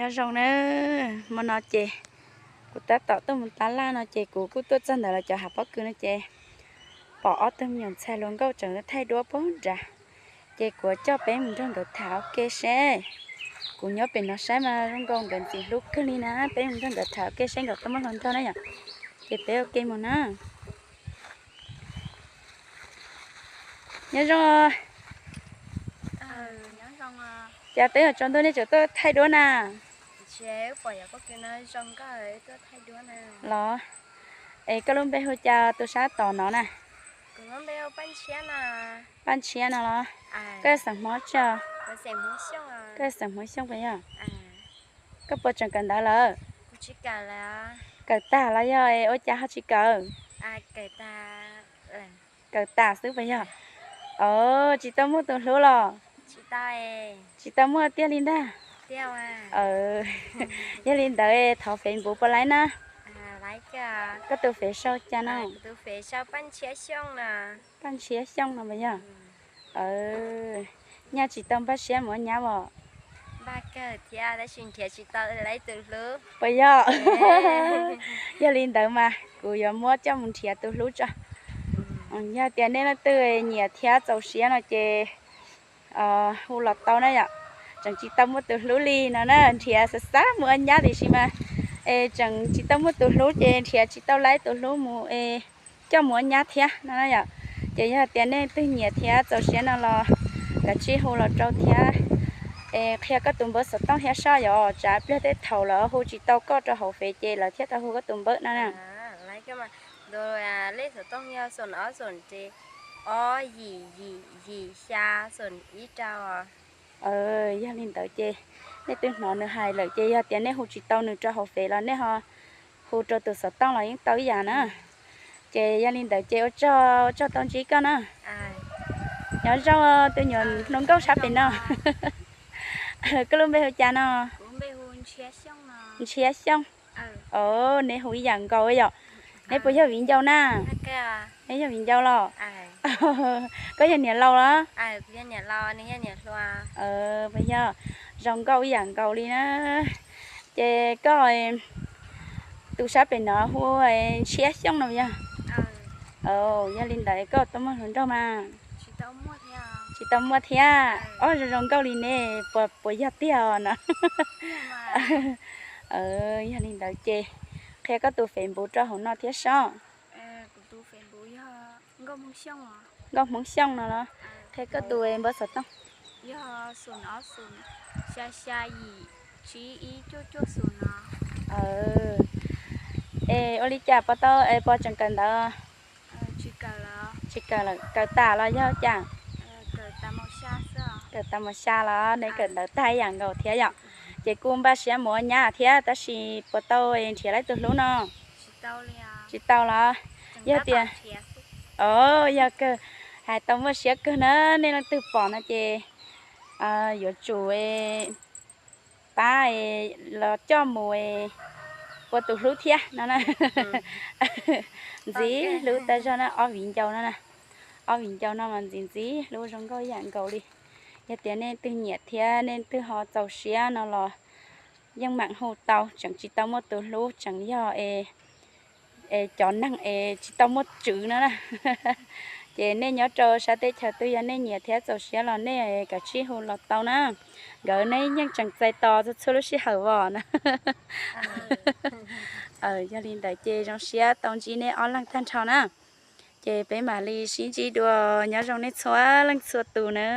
Zoo na, hmo no ces kuv tab tom tuaj mus tab laj no ces kuv kuj tuaj txog ntawm lawv cov hav pob kws no ces pom ob tug me nyuam ntxhais hluas nkauj tseem thaij duab puag nrad. Ces kuv coj peb mus nrog nkawd tham ua ke seb. Kuv nyob pem no saib mas zoo nkaus nkawd ntxim hlub kawg li na, peb mus nrog nkawd tham ua ke seb nkawd tau muaj hluas nraug na yom. Ces peb ua ke mus na. Nyob zoo. Cas twb yuav tsaus ntuj nej tseem tuaj thaij duab na? Los, es koj lub npe hu cas tus sab tom no na? Paj Ntshiab no los? Koj yog xeem Hmoob tsi? Koj yog xeem Hmoob Xyooj puas yog? Koj puas tseem kawm ntawv lawm? Kawm tag los yog ua cas ho tsis kawm? Kawm tas xwb puas yog? Os, tsis tau muaj tus hlub los? Tsis tau muaj tiag li ntag. Yog li ntawd thov Facebook puas laib na? Koj tus Facebook sau cas no? Paj Ntshiab Xyooj no puas yog? Nyaj tsis tau npaj siab mus ua nyab os. Puas yog? Yog li ntawd mas kuv yuav muab coj mus nrhiav tus hlub tso. Yog tias nej leej twg nyiam thiab txaus siab no ces hu los tau na yom. Tseem tsis tau muaj tus hlub li no na, nrhiav xav xav mus ua nyab tiam sis mas es tseem tsis tau muaj tus hlub ces nrhiav tsis tau laib tus hlub mus es coj mus ua nyab thiab no na yom. Ces yog tias nej twg nyiam thiab txaus siab no los kav tsij hu los rau thiab. Es qhia koj tus npawb xov tooj thiab soj yom, tsam pliag tej thaum lawv hu tsis tau koj rau hauv fev ces lawv thiaj tau hu koj tus npawb no na. Yog li ntawd ces nej twg hnov nws hais lawm ces yog tias nej hu tsis tau nws rau hauv fev los nej ho hu rau tus xov tooj los yeej tau ib yam na. Ces yog li ntawd ces ua tsaug, ua tsaug tau ntsib koj na. Nyob zoo tus nyuam hluas nkauj sab pem no. Koj lub npe hu cas no? Ntshiab Xyooj. Os, neb hu ib yam nkaus yom. Neb puas yog viv ncaus na? Neb yog viv ncaus los? Koj yog niam laus los? Puas yog, zoo nkauj ib yam nkaus li na. Ces koj tus sab pem no hu Ntshiab Xyooj no yog? Yog li ntawd koj tau muaj hluas nraug mas? Tsis tau muaj thiab. Os, zoo zoo nkauj li ne, puas, puas yog tiag os no? Yog li ntawd ces qhia koj tus Facebook rau hauv no thiab sob. Nkauj Hmoob Xyooj no los? Qhia koj tus npawb xov tooj. Es ua li cas puas tau, puas tseem kawm ntawv? Tsis kawm lawm, kawm tas los yog cas? Kawm tas mos xya los, neb kawm ntawv tag ib yam nkaus thiab yom. Ces kuj npaj siab mus ua nyab thiab tab sis puas tau nrhiav laib tus hlub no? Tsis tau los? Yog tias, o, yog kawg, hais tau muaj siab kawg na, nej leej twg pom no ces yuav tsum pab los coj mus ua tus hlub thiab no na. Ntxim hlub tas zog na, ob viv ncaus no na. Ob viv ncaus no mas ntxim ntxim hlub zoo nkauj ib yam nkaus li. Yog tias nej twg nyiam thiab nej twg ho txaus siab no los yeej mam hu tau, tseem tsis tau muaj tus hlub, tseem yog es cov neeg es tsis tau muaj tswv no na. Ces nej nyob rau sab teb chaws twg yog nej nyiam thiab txaus siab los nej kav tsij hu los tau na. Nkawd nej yeej tseem txais tos txhua txhua lub sij hawm os na. Yog li ntawd ces zoo siab tau ntsib nej ob leeg tag nrho na. Ces peb mam li sib ntsib dua, nyob zoo nej txhua leej txhua tus na.